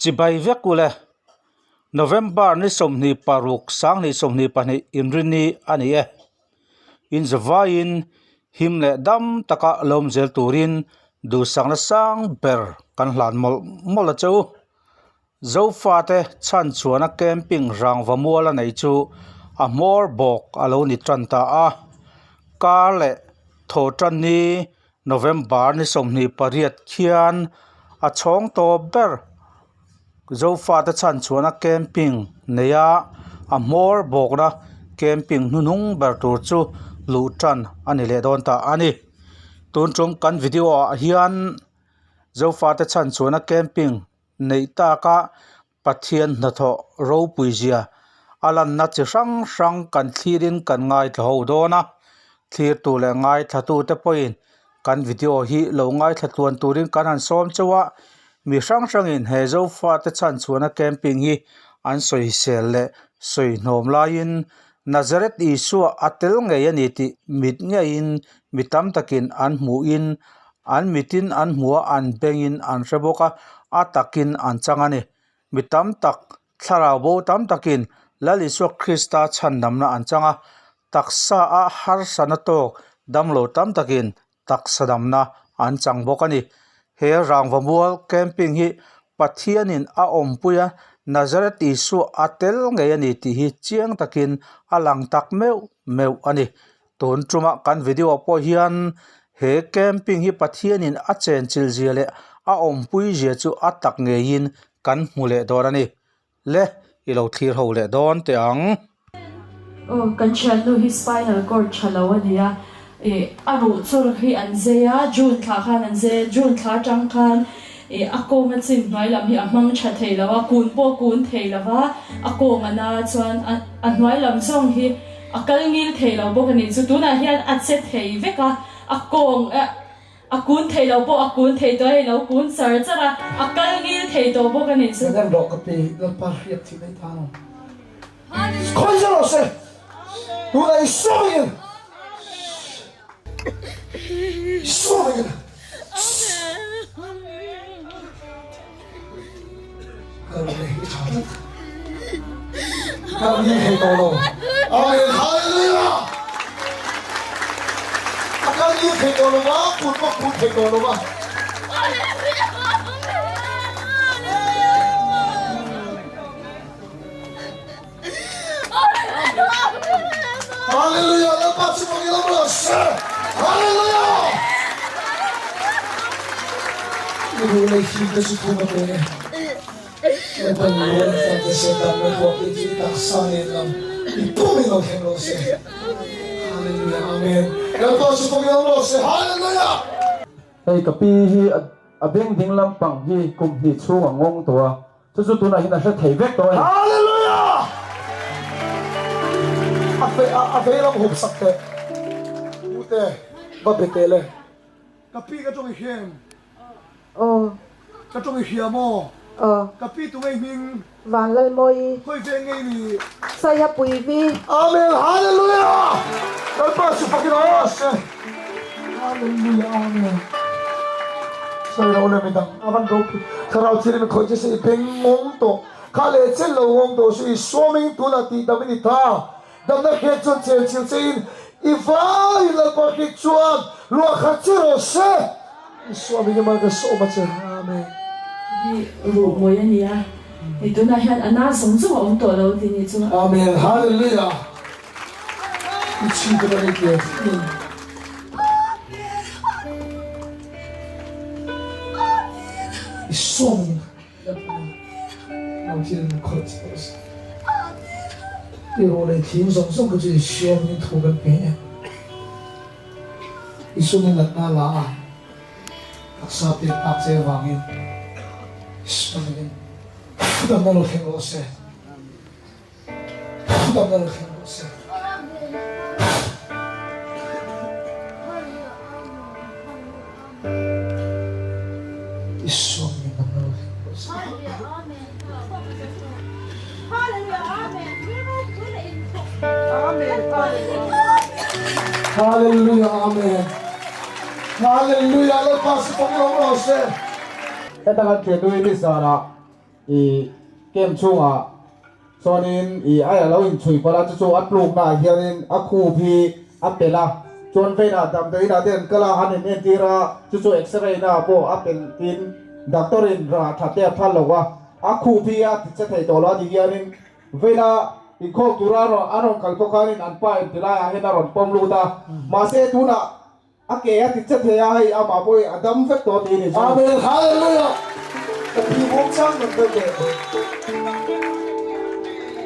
Chibai vek ule, November ni 26 2022 inrini a ni e. Inzavaiin him leh dam taka lawm zel turin duhsakna sang ber kan hlan mawlh mawlh a che u. Zofate chhanchhuahna camping rangva mual a nei chu a hmawr bawk a lo ni tan ta a. Kar leh thaw tan ni November ni 28 khian a chhawng tawp ber Zofate chhanchhuahna camping nei a, a hmawr bawkna camping hnuhnung ber tur chu luh tan a ni leh dawn ta a ni. Tun tum kan video ah hian Zofate chhanchhuahna camping neih taka Pathian hnathawh ropui zia a lanna chi hrang hrang kan thlirin kan ngaithla ho dawn a, thlirtu leh ngaithlatute pawhin kan video hi lo ngaithla tluan turin kan han sawm chauh a, mi hrang hrangin he Zofate chhanchhuahna camping hi an sawisel leh sawi hnawm laiin Nazareth Isua a tel ngei a ni tih mit ngeiin mi tam takin an hmuhin An mitin an hmu a, an bengin an hre bawk a, a takin an chang a ni. Mi tam tak, thlarau bo tam takin Lal Isua Krista chhandamna an chang a, taksa a harsatna tawk damlo tam takin taksa damna an chang bawk a ni. He rangva mual camping hi Pathianin a awmpui a, Nazareth Isua a tel ngei a ni tih hi chiang takin a lang tak meuh meuh a ni. Tun tumah kan video pawh hian he camping hi Pathianin a chenchilh zia leh a awmpui zia chu a tak ngeiin kan hmu leh dawn a ni. Le, i lo thlir ho leh dawn teh ang. Aw, kan thiannu hi spinal cord tha lo a ni a, ih a ruh chur hi an zei a, June thla khan an zei a, June thla atang khan ih a kawng a chin hnuai lam hi a hmang tha thei lo a, kun pawh kun thei lo va, a kawng a na chuan a hnuai lam zawng hi A kal ngil thei lo bawk a nih chu. Tunah hian a che thei vek a, a kawng eh a kun thei lo pawh a kun thei tawh a, hei lo kun char char a, a kal ngil thei tawh bawk a nih chu. Ka nem rawh ka pi, Lalpa hriat thih mai ta lo. Khawi zel rawh se, tunah i sawmin, i sawmin. Ka ru leh i tha tlat. Ka ru ngil thei tawh lo. Amen Hallelujah. A kal ngil thei tawh lo va, kut pawh kut thei tawh lo va. Hallelujah Lalpa chu mawng i lam rawh se. Hallelujah. I ru lei fim te chu thu ka pe e. Lalpa ni rual fan te se dam na huak i ti taksa nen lam i pum in lo thleng rawh se. Hallelujah Amen. Lalpa chu mawng i lam rawh se. Hallelujah. Hei ka pi hi a beng ding lampang hi kum hnih chhung a ngawng tawh a. Chu chu tunah hian a hre thei vek tawh a ni. Hallelujah! A fe a a vei lam hup sak teh. U te, va be teh le. Ka pi ka tawng i hria em? Aw. Ka tawng i hria maw? Aw. Ka pi tu ngei hming? Van Lalmawi. Khawi ve ngei ni? Saia Puivi. Amen Hallelujah! Lalpa chu fakin aw se. Hallelujah Amen. Sawi lo le midang a van ropui. Thlarau thil in khawih che se i beng ngawng tawh. Kha leh chen lo ngawng tawh su i sawming tunah tih dam i ni ta. Damna hriat chuan chen chil che in i vai in Lalpa hrik chuan luah khat che rawh se. I sawming i mal ka sawm a che. Amen. Hi ruh mawi a ni a, hei tunah hian a na zawng zawng a awm tawh lo tih ni chu. Amen Hallelujah. I chhi te kan ei tir. I sawm lo thil in khawih che tawh se. I ruh leh thing zawng zawng kha chu i sawm in thu kan pe e. I sum in natna la a, taksa pek tak che avangin i sawm in damna lo thleng rawh se. Damna lo thleng rawh se. I sawm in damna lo thleng rawh se. Hallelujah Amen Hallelujah Lalpa si pawng lo rawh se. Heta kan thiannu hi nizanah. I camp chhungah chuanin i a lo inchhui palh a, chu chu a tluknaah hianin a khup hi a pelh a, chuan veinah damdawiin ah te an kal a, an in entir a, chu chu x-ray naah pawh a pelh tiin doctor in rah that te a phal lo a, a khup hi a ti che thei tawh lo a ti hianin veina inkhawm tura a rawn kal pawh khanin an pa inti laiah hian a rawn pawm lut a, mahse tunah A ke a ti che thei a, hei amah pawh hi a dam vek tawh tih a ni chu. Amen Hallelujah Ka pi bawk chang kan tel teh.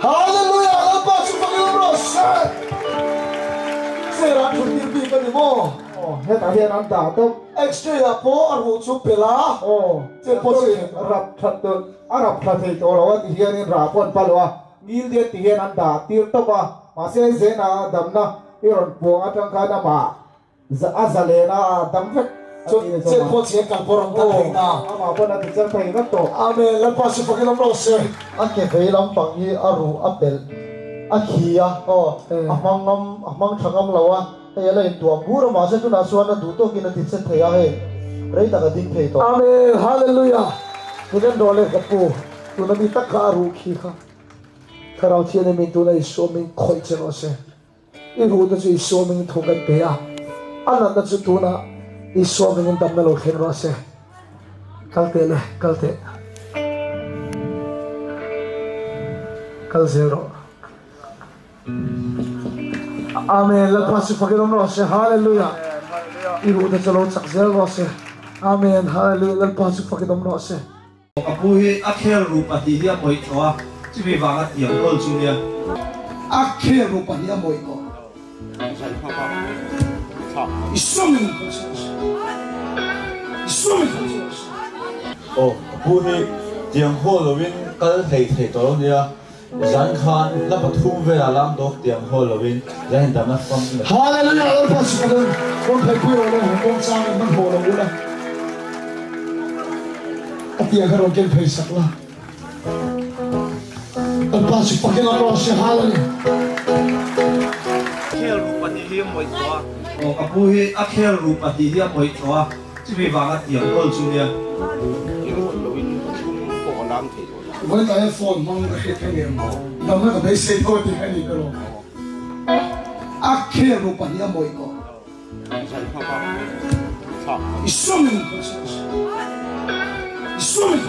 Hallelujah Lalpa chu fakin awm rawh se. Chair ah thut tir bik a ni maw? Aw hetah hian an dah tawp. X-ray ah pawh a ruh chu pel a. Aw Chair pawh chu rap that tawh a rap tha thei tawh lo a ti hianin rah pawh an pal lo a, ngil diat ti hian an dah tir tawp a, mahse zena damna i rawn puang atang khan amah A zalen a, a dam vek a Chuan tih ni chet pawh chhian kal pawh rawn kal thei ta. Amah pawn a ti char thei vek tawh. Amen, Lalpa chu fakin awm rawh se. A ke vei lampang hi a ruh a pelh a khi a, aw, a hmang ngam, a hmang tha ngam lo a, hei a la intuam bur a, mahse tunah chuan a duh tawkin a ti che thei a, hei rei tak a ding thei tawh. Amen, Hallelujah. Min en rawh le ka pu, tuna mi tak kha a ruh khi kha Thlarau Thianghlim in tuna Isua min khawih che rawh se. I ruhna chu Isua mingin thu kan pe a, a natna chu tunah Isua mingin damna lo thleng rawh se. Kal teh le, kal teh. Kal zel rawh. Amen. Lalpa chu fakin awm rawh se. Hallelujah. I ruhna chu lo chak zel rawh se. Amen. Hallelujah. Lalpa chu fakin awm rawh se. A pu hi a khel ru pahnih hi a mawih tawh a, chumi vanga tiang hawl chu nia. A khel ru pahnih a mawih tawh. I sawmin khaw chu a I sawmin khaw chu a Aw, a pu hi tiang hawl lovin kal hlei thei tawh lo nia. Zan khan hla pathum velah lam dawk tiang hawl lovin zan in damna fam leh. Hallelujah Lalpa chu ka dawn rawn phaipui rawh le kawng chang in hmanhmawh lo ula a tiang kha rawn ken phei sak la Lalpa chu fakin awm rawh se Hallelujah. Khel ru pahnih hi a mawih tawh a. Aw ka pu hi a khel ru pahnih hi a mawih tawh a chumi vanga tiang hawl chu nia. Vawitlai a phone hmang ka hriat kha ngem damna ka beisei tho tih kha ni ka rawh a khel ru pahnih a mawih tawh i sawmin i sawmin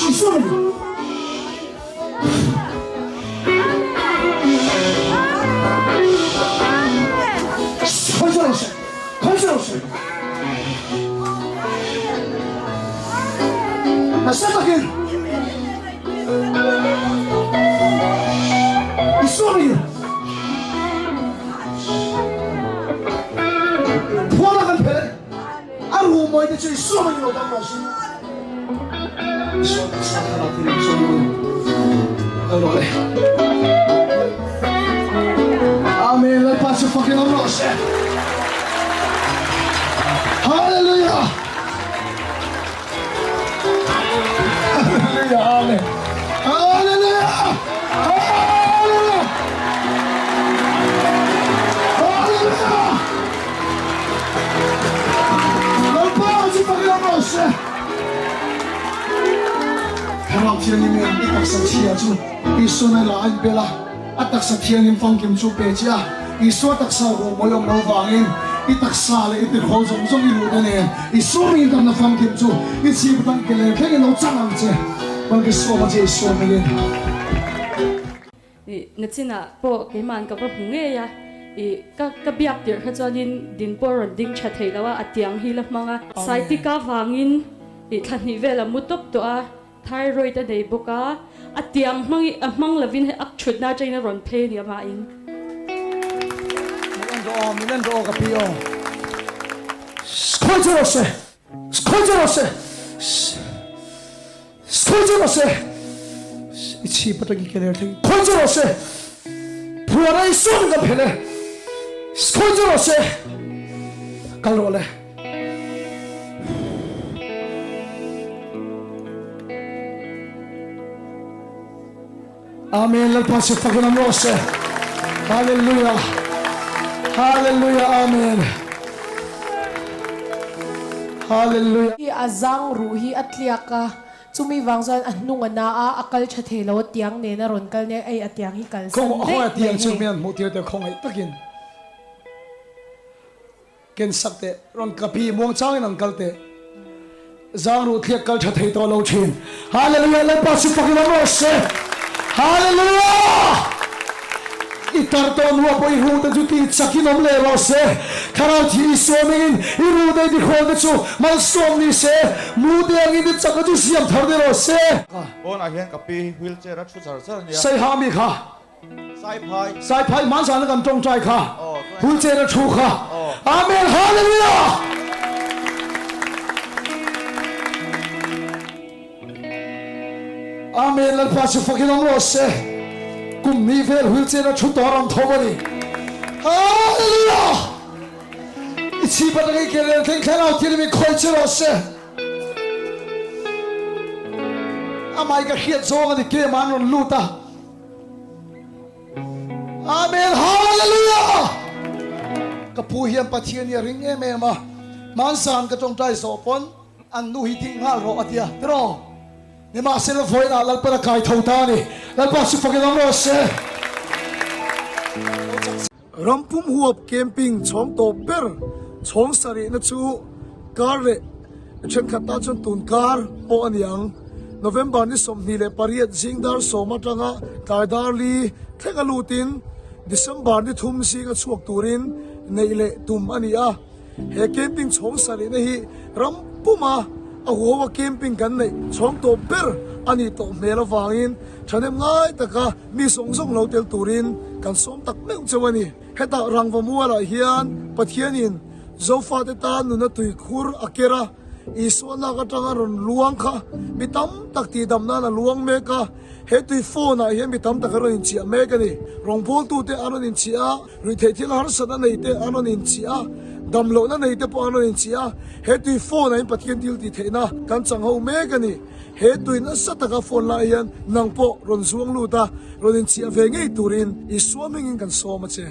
i sawmin Nasa takin Isua mingin Phuana kan phel a ru mawi te chu Isua mingin lo dam rawh se. Isua taksa thlarau thil in sawi ru kal rawh le. Amen Lalpa chu fakin awm rawh se. Hallelujah. Hallelujah. Amen. Hallelujah. Hallelujah. Hallelujah. Lalpa chu fakin awm rawh se. Thlarau Thianghlim in i taksa chhia chu Isuan a la a inbel a, a taksa thianghlim famkim chu pe che a, Isua taksa ruhmawi awm lo vangin i taksa leh i tirhawl zawng zawng i luhna nen Isua mingin damna famkim chu i chhip atang ke leng thlengin lo chang ang che. Malkisawm a che Isua mingin. I nachinah pawh keima'n ka va hmu ngei a, i ka ka biak tirh kha chuanin din pawh a rawn ding tha thei lo a, a tiang hi la hmang a. Saitika vangin i thla hnih vel a mu tawp tawh a, thyroid a nei bawk a, a tiang hmang i a hmang lovin hei ak thutna atangin a rawn phei a ni amahin. Min en rawh aw, min en rawh aw ka pi aw. Khawi che rawh se, khawi che rawh se. Khawi che rawh se, i chhip atang i ke ler thleng khawi che rawh se, phuar a i sawn ka phel e, khawi che rawh se, kal rawh le. Amen Lalpa chu fakin awm rawh se. Hallelujah. Hallelujah Amen Hallelujah. Hi a zang ruh hi a tliak a, chumi vang chuan a hnung a na a, a kal tha thei lo a tiang nen a rawn kal nia, ei a tiang hi kal san daih Khawngaih mai tiang chu hei. mian hmuh tir teh khawngaih takin ken sak teh rawn kapi muang changin an kal teh zang ruh tliak kal tha thei tawh lo thin Hallelujah Lalpa chu fakin awm rawh se Hallelujah I tar tawh hnuah pawh i ruh te chu tih chakin awm leh rawh se Thlarau thi Isua mingin i ruh te i tihrawl te chu malsawm ni se mu te angin i chakna chu siam thar ni rawh se. Pawnah hian ka pi wheelchair a thu char char nia. Saiha mi kha. Saiphai. Saiphai hmanzana kan tawngtai kha. Wheelchair a thu kha. Amen Hallelujah. Amen Lalpa chu fakin awm rawh se. Kum hnih vel wheelchair a thu tawh a rawn tho a ni. Hallelujah. I chhip atanga i ke rel thleng thlarau thil mi khawih che rawh se. Amah i ka hriat zawng a ni kem an rawn lut a. Amen Hallelujah! Ka pu hian Pathian hi a ring em em a, hmansan ka tawngtai zawh pawn an nu hi ding nghal rawh a ti a, tiraw? Nimahsela vawiinah Lalpan a kai tho ta a ni. Lalpa chu fakin awm rawh se. Rampum huap camping chhawng tawp ber chhawng sarihna chu kar leh thenkhat tan chuan tun kar pawh a ni ang. November ni 28 zing dar sawm atanga tlai dar li thleng a lutin December ni thum zinga chhuak turin neih leh tum a ni a. He camping chhawng sarihna hi ram puma a huho a camping kan neih chhawng tawp ber a nih tawh hmel avangin thahnem ngai taka mi zawng zawng lo tel turin kan sawm tak meuh cheu a ni. Hetah Rangva mualah hian Pathianin Zofate tan nuna tuikhur a ker a, Isua lak atanga rawn luang kha mi tam tak tihdam nan a luang mek a, he tui phone ah hian mi tam tak a rawn inchiah mek a ni. Rawngbawltute an rawn inchiah a, ruihtheih thil harsatna nei te an rawn inchiah a, damlohna nei te pawh an rawn inchiah a, he tui phone ah hian Pathian thil tih theihna kan chang ho mek a ni. He tui nasa taka phone lai hian nang pawh rawn zuang lut a, rawn inchiah ve ngei turin Isua hmingin kan sawm a che.